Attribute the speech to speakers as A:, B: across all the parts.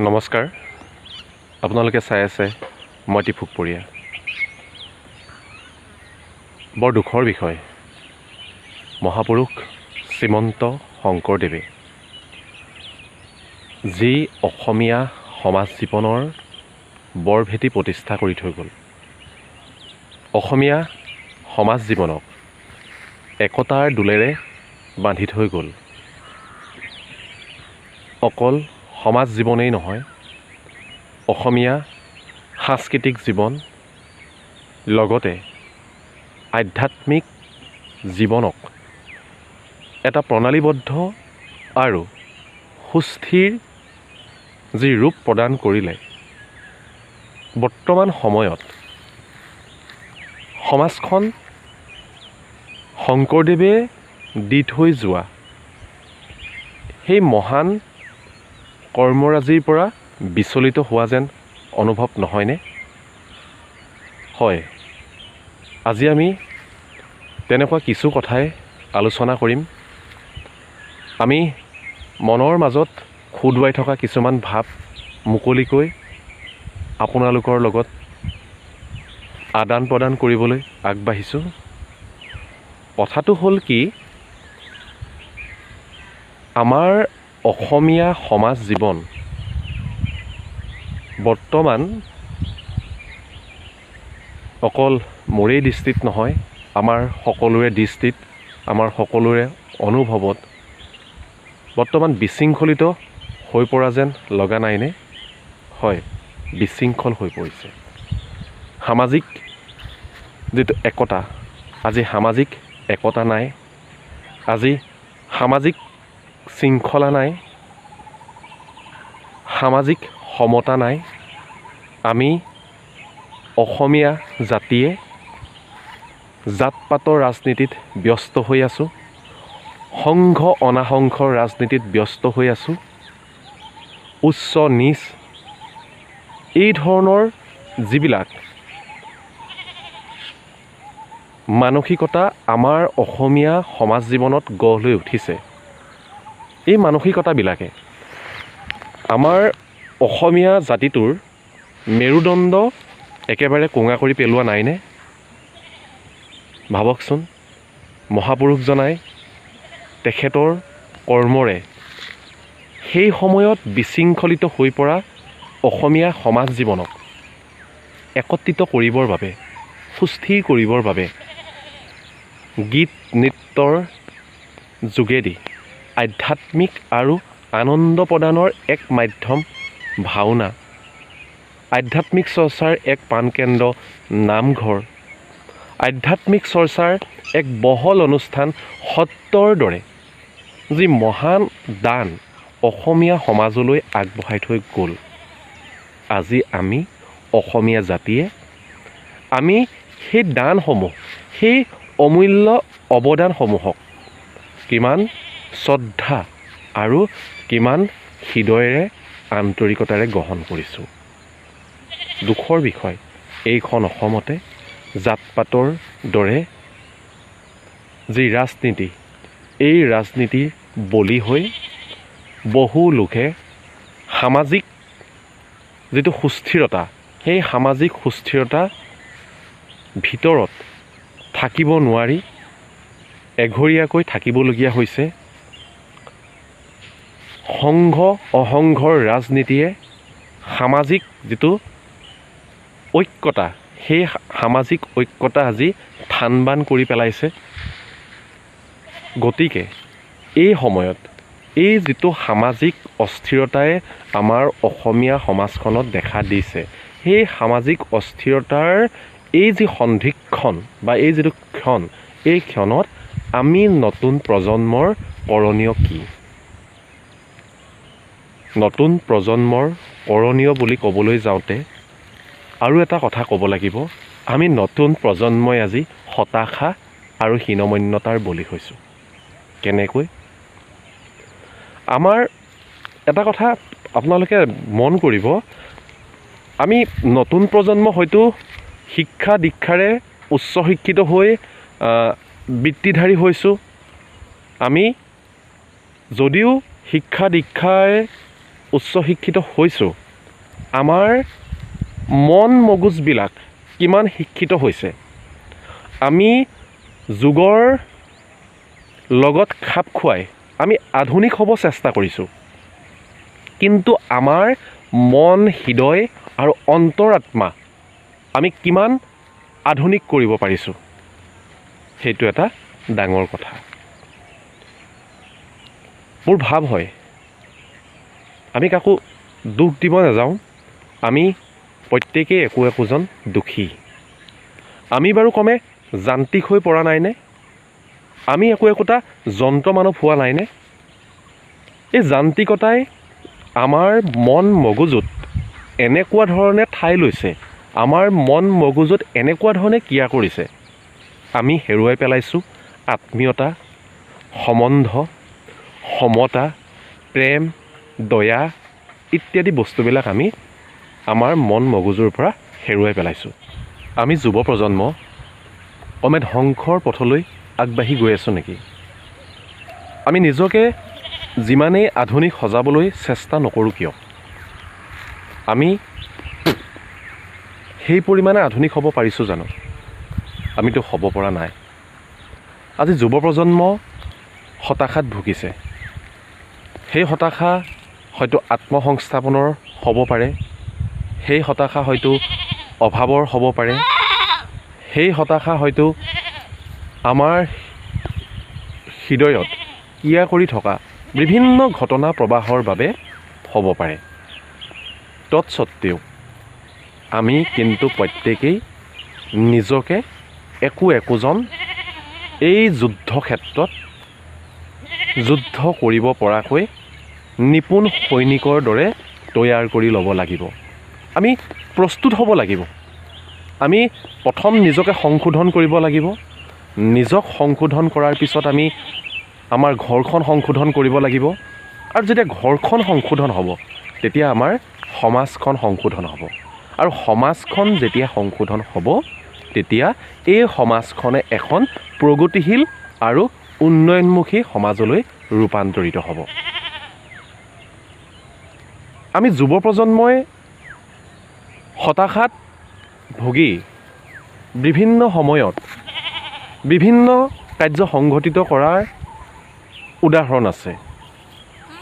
A: নমস্কাৰ, আপোনালোকে চাই আছে মই টিফুকপৰীয়া। বৰ দুখৰ বিষয়, মহাপুৰুষ শ্ৰীমন্ত শংকৰদেৱে যি অসমীয়া সমাজ জীৱনৰ বৰভেটি প্ৰতিষ্ঠা কৰি থৈ গ'ল, অসমীয়া সমাজ জীৱনক একতাৰ দোলেৰে বান্ধি থৈ গ'ল। অকল সমাজ জীৱনেই নহয়, অসমীয়া সাংস্কৃতিক জীৱন লগতে আধ্যাত্মিক জীৱনক এটা প্ৰণালীবদ্ধ আৰু সুস্থিৰ যি ৰূপ প্ৰদান কৰিলে, বৰ্তমান সময়ত সমাজখন শংকৰদেৱে দি থৈ যোৱা সেই মহান কৰ্মৰাজিৰ পৰা বিচলিত হোৱা যেন অনুভৱ নহয়নে? হয়, আজি আমি তেনেকুৱা কিছু কথাই আলোচনা কৰিম। আমি মনৰ মাজত খুদুৱাই থকা কিছুমান ভাৱ মুকলিকৈ আপোনালোকৰ লগত আদান প্ৰদান কৰিবলৈ আগবাঢ়িছোঁ। কথাটো হ'ল কি, আমাৰ অসমীয়া সমাজ জীৱন বৰ্তমান অকল মোৰেই দৃষ্টিত নহয়, আমাৰ সকলোৰে দৃষ্টিত, আমাৰ সকলোৰে অনুভৱত বৰ্তমান বিশৃংখলিত হৈ পৰা যেন লগা নাইনে? হয়, বিশৃংখল হৈ পৰিছে। সামাজিক যিটো একতা, আজি সামাজিক একতা নাই, আজি সামাজিক শৃংখলা নাই, সামাজিক সমতা নাই। আমি অসমীয়া জাতিয়ে জাত পাতৰ ৰাজনীতিত ব্যস্ত হৈ আছোঁ, সংঘ অনাসংঘৰ ৰাজনীতিত ব্যস্ত হৈ আছোঁ, উচ্চ নীচ এই ধৰণৰ যিবিলাক মানসিকতা আমাৰ অসমীয়া সমাজ জীৱনত গঢ় লৈ উঠিছে, এই মানসিকতাবিলাকে আমাৰ অসমীয়া জাতিটোৰ মেৰুদণ্ড একেবাৰে কোঙা কৰি পেলোৱা নাইনে? ভাবকচোন, মহাপুৰুষজনাই তেখেতৰ কৰ্মৰে সেই সময়ত বিশৃংখলিত হৈ পৰা অসমীয়া সমাজ জীৱনক একত্ৰিত কৰিবৰ বাবে, সুস্থিৰ কৰিবৰ বাবে গীত নৃত্যৰ যোগেদি আধ্যাত্মিক আৰু আনন্দ প্ৰদানৰ এক মাধ্যম ভাওনা, আধ্যাত্মিক চৰ্চাৰ এক প্ৰাণকেন্দ্ৰ নামঘৰ, আধ্যাত্মিক চৰ্চাৰ এক বহল অনুষ্ঠান সত্ৰৰ দৰে যি মহান দান অসমীয়া সমাজলৈ আগবঢ়াই থৈ গ'ল, আজি আমি অসমীয়া জাতিয়ে আমি সেই দানসমূহ, সেই অমূল্য অৱদানসমূহক কিমান শ্ৰদ্ধা আৰু কিমান হৃদয়েৰে আন্তৰিকতাৰে গ্ৰহণ কৰিছোঁ। দুখৰ বিষয়, এইখন অসমতে জাত পাতৰ দৰে যি ৰাজনীতি, এই ৰাজনীতিৰ বলি হৈ বহু লোকে সামাজিক যিটো সুস্থিৰতা, সেই সামাজিক সুস্থিৰতা ভিতৰত থাকিব নোৱাৰি এঘৰীয়াকৈ থাকিবলগীয়া হৈছে। সংঘ অসংঘৰ ৰাজনীতিয়ে সামাজিক যিটো ঐক্যতা, সেই সামাজিক ঐক্যতা আজি থান বান কৰি পেলাইছে। গতিকে এই সময়ত এই যিটো সামাজিক অস্থিৰতাই আমাৰ অসমীয়া সমাজখনত দেখা দিছে, সেই সামাজিক অস্থিৰতাৰ এই যি সন্ধিক্ষণ বা এই যিটো ক্ষণ, এই ক্ষণত আমি নতুন প্ৰজন্মৰ কৰণীয় কি? নতুন প্ৰজন্মৰ কৰণীয় বুলি ক'বলৈ যাওঁতে আৰু এটা কথা ক'ব লাগিব, আমি নতুন প্ৰজন্মই আজি হতাশা আৰু হীনমন্যতাৰ বলি হৈছোঁ। কেনেকৈ? আমাৰ এটা কথা আপোনালোকে মন কৰিব, আমি নতুন প্ৰজন্ম হয়তো শিক্ষা দীক্ষাৰে উচ্চ শিক্ষিত হৈ বৃত্তিধাৰী হৈছোঁ। আমি যদিও শিক্ষা দীক্ষাই উচ্চ শিক্ষিত হৈছোঁ, আমাৰ মন মগজুবিলাক কিমান শিক্ষিত হৈছে, আমি যুগৰ লগত খাপ খুৱাই আমি আধুনিক হ'ব চেষ্টা কৰিছোঁ, কিন্তু আমাৰ মন, হৃদয় আৰু অন্তৰাত্মা আমি কিমান আধুনিক কৰিব পাৰিছোঁ, সেইটো এটা ডাঙৰ কথা। মোৰ ভাৱ হয় আমি কাকো দুখ দিব নাযাওঁ, আমি প্ৰত্যেকেই একো একোজন দুখী। আমি বাৰু কমে যান্ত্ৰিক হৈ পৰা নাইনে? আমি একো একোটা যন্ত্ৰ মানৱ হোৱা নাইনে? এই যান্ত্ৰিকতাই আমাৰ মন মগজুত এনেকুৱা ধৰণে ঠাই লৈছে, আমাৰ মন মগজুত এনেকুৱা ধৰণে ক্ৰিয়া কৰিছে, আমি হেৰুৱাই পেলাইছোঁ আত্মীয়তা, সম্বন্ধ, সমতা, প্ৰেম, দয়া ইত্যাদি বস্তুবিলাক আমি আমাৰ মন মগজুৰ পৰা হেৰুৱাই পেলাইছোঁ। আমি যুৱ প্ৰজন্ম ক্ৰমে ধ্বংসৰ পথলৈ আগবাঢ়ি গৈ আছোঁ নেকি? আমি নিজকে যিমানেই আধুনিক সজাবলৈ চেষ্টা নকৰোঁ কিয়, আমি সেই পৰিমাণে আধুনিক হ'ব পাৰিছোঁ জানো? আমিতো হ'ব পৰা নাই। আজি যুৱ প্ৰজন্ম হতাশাত ভুগিছে। সেই হতাশা হয়তো আত্মসংস্থাপনৰ হ'ব পাৰে, সেই হতাশা হয়তো অভাৱৰ হ'ব পাৰে, সেই হতাশা হয়তো আমাৰ হৃদয়ত ক্ৰিয়া কৰি থকা বিভিন্ন ঘটনা প্ৰবাহৰ বাবে হ'ব পাৰে। তৎসত্ত্বেও আমি কিন্তু প্ৰত্যেকেই নিজকে একো একোজন এই যুদ্ধ ক্ষেত্ৰত যুদ্ধ কৰিব পৰাকৈ নিপুণ সৈনিকৰ দৰে তৈয়াৰ কৰি ল'ব লাগিব। আমি প্ৰস্তুত হ'ব লাগিব। আমি প্ৰথম নিজকে সংশোধন কৰিব লাগিব। নিজক সংশোধন কৰাৰ পিছত আমি আমাৰ ঘৰখন সংশোধন কৰিব লাগিব, আৰু যেতিয়া ঘৰখন সংশোধন হ'ব তেতিয়া আমাৰ সমাজখন সংশোধন হ'ব, আৰু সমাজখন যেতিয়া সংশোধন হ'ব তেতিয়া এই সমাজখনে এখন প্ৰগতিশীল আৰু উন্নয়নমুখী সমাজলৈ ৰূপান্তৰিত হ'ব। আমি যুৱ প্ৰজন্মই হতাশাত ভুগি বিভিন্ন সময়ত বিভিন্ন কাৰ্য সংঘটিত কৰাৰ উদাহৰণ আছে।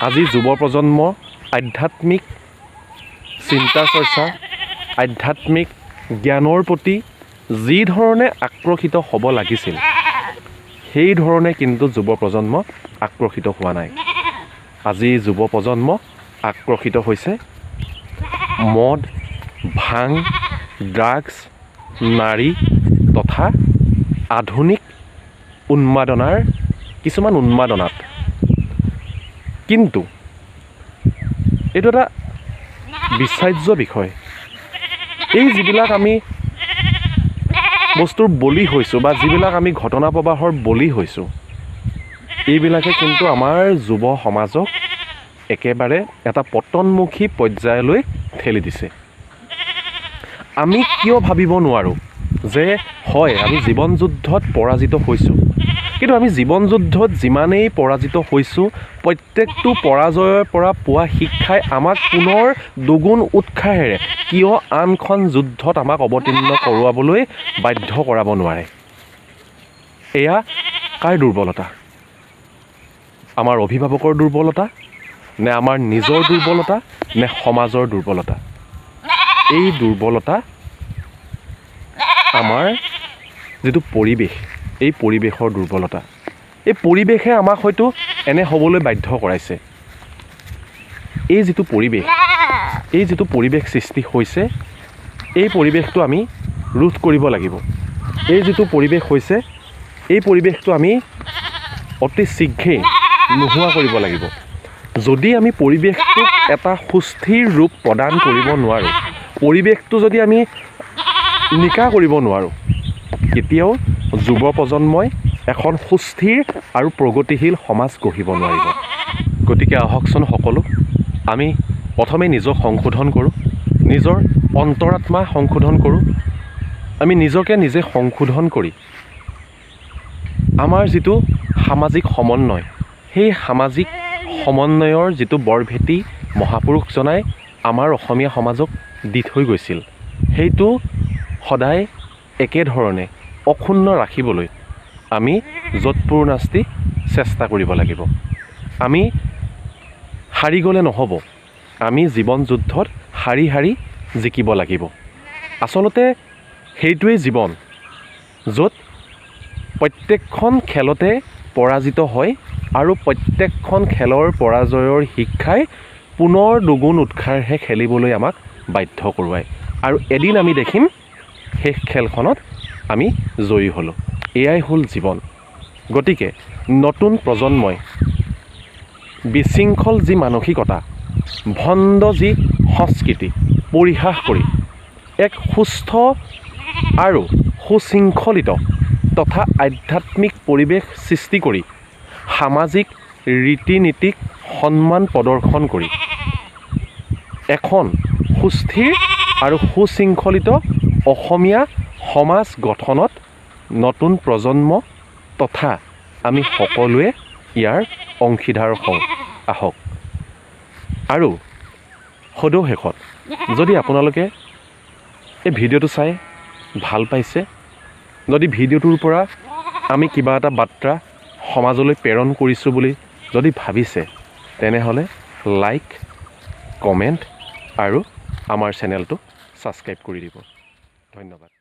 A: আজি যুৱ প্ৰজন্ম আধ্যাত্মিক চিন্তা চৰ্চা, আধ্যাত্মিক জ্ঞানৰ প্ৰতি যি ধৰণে আকৰ্ষিত হ'ব লাগিছিল সেই ধৰণে কিন্তু যুৱ প্ৰজন্ম আকৰ্ষিত হোৱা নাই। আজি যুৱ প্ৰজন্ম আকৰ্ষিত হৈছে মদ, ভাং, ড্ৰাগছ, নাৰী তথা আধুনিক উন্মাদনাৰ কিছুমান উন্মাদনাত। কিন্তু এইটো এটা বিচাৰ্য বিষয়। এই যিবিলাক আমি বস্তুৰ বলি হৈছোঁ বা যিবিলাক আমি ঘটনা প্ৰবাহৰ বলি হৈছোঁ, এইবিলাকে কিন্তু আমাৰ যুৱ সমাজক একেবাৰে এটা পতনমুখী পৰ্যায়লৈ ঠেলি দিছে। আমি কিয় ভাবিব নোৱাৰোঁ যে হয় আমি জীৱন যুদ্ধত পৰাজিত হৈছোঁ, কিন্তু আমি জীৱন যুদ্ধত যিমানেই পৰাজিত হৈছোঁ প্ৰত্যেকটো পৰাজয়ৰ পৰা পোৱা শিক্ষাই আমাক পুনৰ দুগুণ উৎসাহেৰে কিয় আনখন যুদ্ধত আমাক অৱতীৰ্ণ কৰোৱাবলৈ বাধ্য কৰাব নোৱাৰে? এয়া কাৰ দুৰ্বলতা? আমাৰ অভিভাৱকৰ দুৰ্বলতা নে আমাৰ নিজৰ দুৰ্বলতা নে সমাজৰ দুৰ্বলতা? এই দুৰ্বলতা আমাৰ যিটো পৰিৱেশ, এই পৰিৱেশৰ দুৰ্বলতা। এই পৰিৱেশে আমাক হয়তো এনে হ'বলৈ বাধ্য কৰাইছে। এই যিটো পৰিৱেশ, এই যিটো পৰিৱেশ সৃষ্টি হৈছে, এই পৰিৱেশটো আমি ৰোধ কৰিব লাগিব। এই যিটো পৰিৱেশ হৈছে, এই পৰিৱেশটো আমি অতি শীঘ্ৰেই নোহোৱা কৰিব লাগিব। যদি আমি পৰিৱেশটোক এটা সুস্থিৰ ৰূপ প্ৰদান কৰিব নোৱাৰোঁ, পৰিৱেশটো যদি আমি নিকা কৰিব নোৱাৰোঁ, কেতিয়াও যুৱ প্ৰজন্মই এখন সুস্থিৰ আৰু প্ৰগতিশীল সমাজ গঢ়িব নোৱাৰিব। গতিকে আহকচোন সকলো আমি প্ৰথমে নিজক সংশোধন কৰোঁ, নিজৰ অন্তৰাত্মা সংশোধন কৰোঁ। আমি নিজকে নিজে সংশোধন কৰি আমাৰ যিটো সামাজিক সমন্বয়, সেই সামাজিক সমন্বয়ৰ যিটো বৰভেটি মহাপুৰুষজনাই আমাৰ অসমীয়া সমাজক দি থৈ গৈছিল, সেইটো সদায় একেধৰণে অক্ষুণ্ণ ৰাখিবলৈ আমি যৎপৰোনাস্তি চেষ্টা কৰিব লাগিব। আমি হাৰি গ'লে নহ'ব, আমি জীৱন যুদ্ধত হাৰি হাৰি জিকিব লাগিব। আচলতে সেইটোৱেই জীৱন, য'ত প্ৰত্যেকখন খেলতে পৰাজিত হয় আৰু প্ৰত্যেকখন খেলৰ পৰাজয়ৰ শিক্ষাই পুনৰ দুগুণ উৎসাহেৰে খেলিবলৈ আমাক বাধ্য কৰোৱায়। আৰু এদিন আমি দেখিম শেষ খেলখনত আমি জয়ী হ'লোঁ। এয়াই হ'ল জীৱন। গতিকে নতুন প্ৰজন্মই বিশৃংখল যি মানসিকতা, ভণ্ড যি সংস্কৃতি পৰিহাস কৰি এক সুস্থ আৰু সুশৃংখলিত তথা আধ্যাত্মিক পৰিৱেশ সৃষ্টি কৰি সামাজিক ৰীতি নীতিক সন্মান প্ৰদৰ্শন কৰি এখন সুস্থিৰ আৰু সুশৃংখলিত অসমীয়া সমাজ গঠনত নতুন প্ৰজন্ম তথা আমি সকলোৱে ইয়াৰ অংশীদাৰ হওঁ আহক। আৰু সদৌ শেষত যদি আপোনালোকে এই ভিডিঅ'টো চাই ভাল পাইছে, যদি ভিডিঅ'টোৰ পৰা আমি কিবা এটা বাৰ্তা সমাজলৈ প্ৰেৰণ কৰিছোঁ বুলি যদি ভাবিছে, তেনেহ'লে লাইক, কমেণ্ট আৰু আমাৰ চেনেলটো ছাবস্ক্ৰাইব কৰি দিব। ধন্যবাদ।